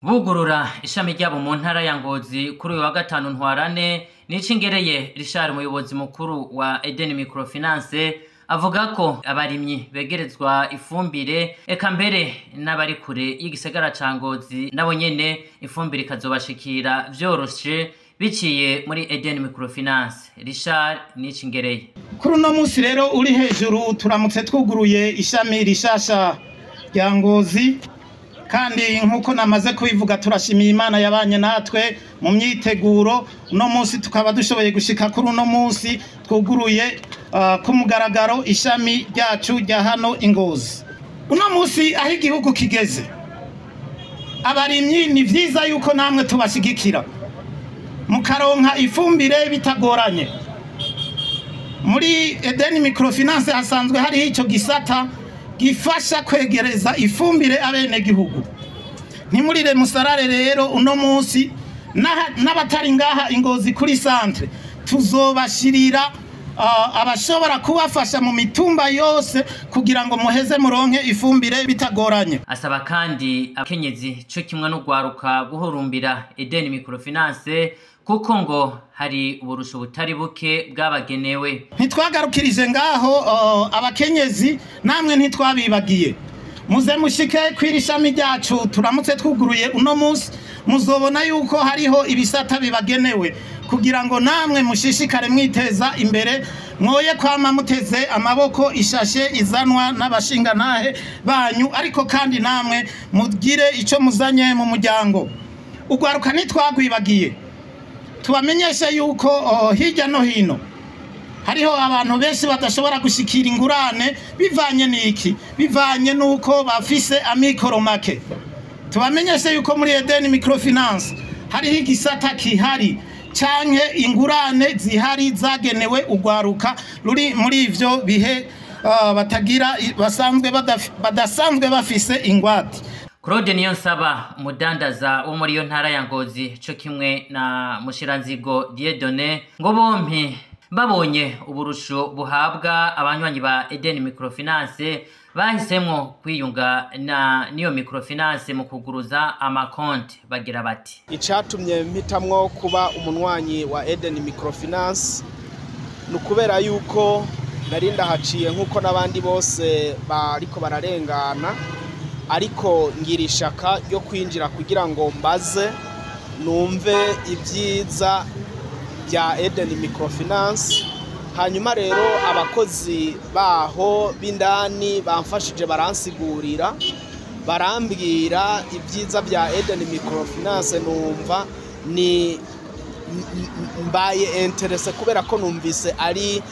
Bugurura ishami ryabo mu ntara ya Ngozi kuri uyu wa gatanu Ntwarane, Nicingereye Richard, umuyobozi mukuru wa Eden Microfinance, avuga ko abarimyi begerezwa ifumbire, eka mbere n'abari kure y'igisagara ca Ngozi nabo nyene ifumbire ikazobashikira vyoroshe biciye muri Eden Microfinance. Richard Nicingereye. Kuri uno munsi rero uri hejuru, turamutse twuguruye ishami rishasha rya Ngozi, kandi nk'uko namaze kubivuga, turashimiye Imana yabanye natwe mu myiteguro. Uno munsi tukaba dushoboye gushika kuri uno munsi twuguruye ku mugaragaro ishami ryacu rya hano i Ngozi. Uno munsi aho igihugu kigeze, abarimyi ni vyiza yuko namwe tubashigikira mukaronka ifumbire bitagoranye. Muri Eden Microfinance hasanzwe hariho ico gisata gifasha kwegereza ifumbire abenegihugu. Ntimurire musarare rero, uno munsi n'abatari ngaha i Ngozi kuri centre tuzobashirira abashobora kubafasha mu mitumba yose kugira ngo muheze muronke ifumbire bitagoranye. Asaba kandi abakenyezi co kimwe n'ugwaruka guhurumbira Eden Microfinance, kuko ngo hari uburusho butari buke bwabagenewe. Ntitwagarukirije ngaho, abakenyezi namwe ntitwabibagiye. Muze mushike kw'iri shami ryacu turamutse twuguruye uno munsi, muzobona yuko hariho ibisata bibagenewe kugira ngo namwe mushishikare mwiteza imbere, mwoye kwama muteze amaboko ishashe izanwa n'abashingantahe banyu, ariko kandi namwe mugire ico muzanye mu muryango. Ugwaruka ntitwagwibagiye. Tubamenyeshe yuko hirya no hino hariho abantu benshi badashobora gushikira ingurane. Bivanye n'iki? Bivanye n'uko bafise amikoro make. Tubamenyeshe yuko muri Eden Microfinance hariho igisata kihari canke ingurane zihari zagenewe ugwaruka ruri muri ivyo bihe batagira basanzwe badasanzwe bafise ingwate. Claude Niyonsaba, umudandaza wo muri iyo ntara ya Ngozi, co kimwe na Mushiranzigo Dieudonné, ngo bompi babonye uburusho buhabwa abanywanyi ba Eden Microfinance bahisemwo kwiyunga na niyo microfinance mu kuguruza amakonti. Bagira bati: Icatumye mpitamwo kuba umunwanyi wa Eden Microfinance ni ukubera yuko nari ndahaciye nk'uko n'abandi bose bariko bararengana, ariko ngira ishaka ryo kwinjira kugira ngo mbaze numve ibyiza bya Eden Microfinance. Hanyuma rero abakozi baho b'indani bamfashije, baransigurira, barambwira ibyiza bya Eden Microfinance, numva ni mbaye intéressé kubera ko numvise ari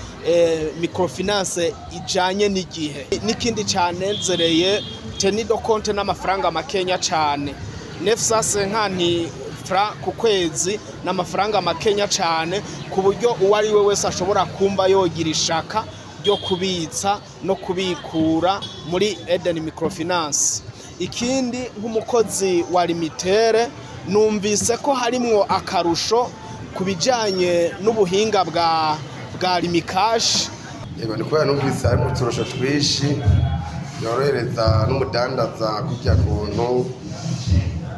microfinance ijanye n'igihe. N'ikindi canezereye, tenue de compte n'amafaranga makenya cane, 950 francs ku kwezi n'amafaranga makenya cane, ku buryo uwo ari we wese ashobora kumva yogira ishaka ryo kubitsa no kubikura muri Eden Microfinance. Ikindi, nk'umukozi wa Lumitel, numvise ko harimwo akarusho ku bijanye n'ubuhinga bwa Lumicash. Yego, ni kubera numvise harimo uturusho twinshi yorohereza n'umudandaza, kurya kuntu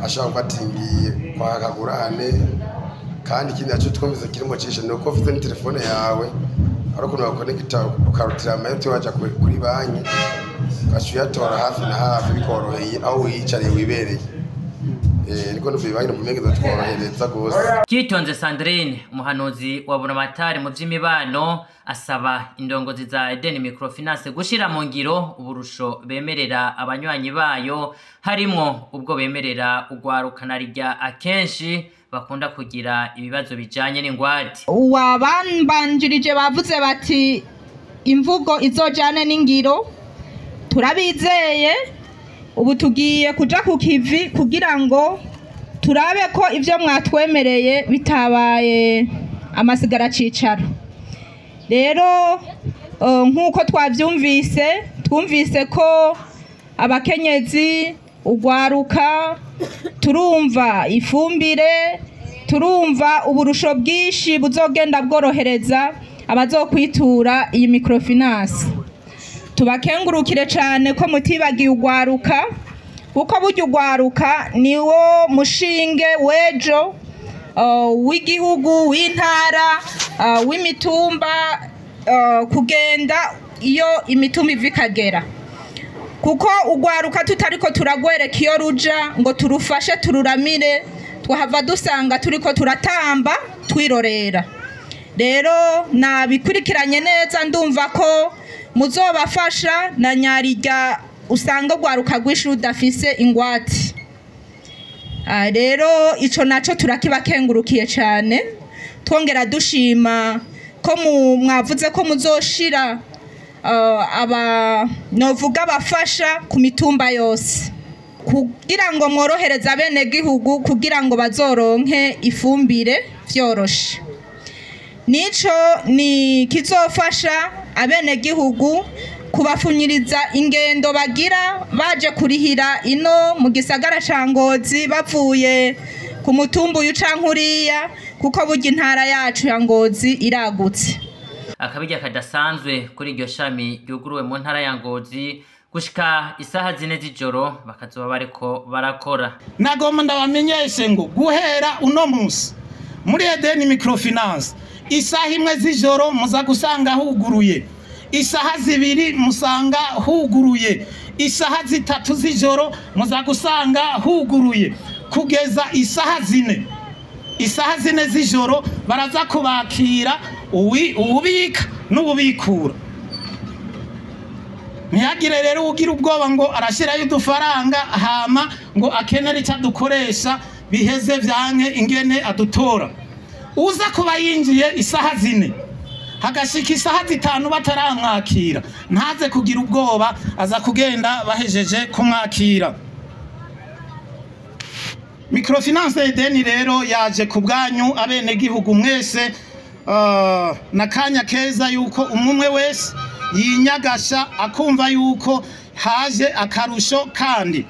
ashobora gufata ingiye kwa kagurane. Kandi ikindi nacyo twumvise kirimo cishe ni uko ufite n'itelefone yawe, ari ukuntu wakonegita ukarutira amayinite, waja kuri banki ugaca uyatora hafi na hafi bikoroheye, aho wiyicariye wibereye. Niko numva banki numva umenga izotworohereza gose. Cyitonze Sandrine, umuhanuzi wa Buramatari mu by'imibano, asaba indongozi za Eden Microfinance gushira mu ngiro uburusho bemerera abanywanyi bayo, harimwo ubwo bemerera ugwaruka na rirya akenshi bakunda kugira ibibazo bijanye n'ingwate. Uwabanbanjirije bavuze bati imvugo izojane n'ingiro. Turabizeye, ubu tugiye kuja ku kivi kugira ngo turabe ko ivyo mwatwemereye bitabaye amasigara cicaro. Rero nk'uko twavyumvise, twumvise ko abakenyezi, ugwaruka, turumva ifumbire, turumva uburusho bwinshi buzogenda bworohereza abazokwitura iyi microfinance. Tubakengurukire cyane ko mutibagiye ugwaruka. Kuko burya ugwaruka niwo mushinge w'ejo w'igihugu, w'intara, w'imitumba, kugenda iyo imitumba iva ikagera. Kuko ugwaruka tutariko turagwereka iyo ruja ngo turufashe tururamire, twahava dusanga turiko turatamba twirorera. Rero nabikurikiranye neza, ndumva ko muzobafasha na nyarirya usanga ugwaruka rwinshi rudafise ingwate. Rero ico naco turakibakengurukiye cane, twongera dushima ko mwavuze ko muzoshira aba novuga abafasha ku mitumba yose kugira ngo mworohereze abenegihugu kugira ngo bazoronke ifumbire vyoroshe. Nico ni kizofasha abenegihugu kubafunyiriza ingendo bagira baje kurihira ino mu gisagara ca Ngozi bavuye ku mutumba uyu canke uriya, kuko burya intara yacu ya Ngozi iragutse. Akabirya kadasanzwe kuri iryo shami ryuguruwe mu ntara ya Ngozi, gushika isaha 4 z'ijoro bakazoba bariko barakora. Nagomba ndabamenyeshe ngo guhera uno munsi muri Eden Microfinance isaha 1 z'ijoro muza gusanga huguruye, isaha 2 musanga huguruye, isaha 3 z'ijoro muza gusanga huguruye, kugeza isaha 4. Isaha 4 z'ijoro baraza kubakira uwubika n'ububikura. Ntihagire rero ugira ubwoba ngo arashirayo udufaranga hama ngo akenere icyo adukoresha biheze vyanke ingene adutora. Uza kuba yinjiye isaha 4 hagashika isaha 5 bataramwakira, ntaze kugira ubwoba, aza kugenda bahejeje kumwakira. Microfinance Eden rero yaje ku bwanyu abenegihugu mwese, nakanya keza yuko umwe wese yinyagasha akumva yuko haje akarusho kandi.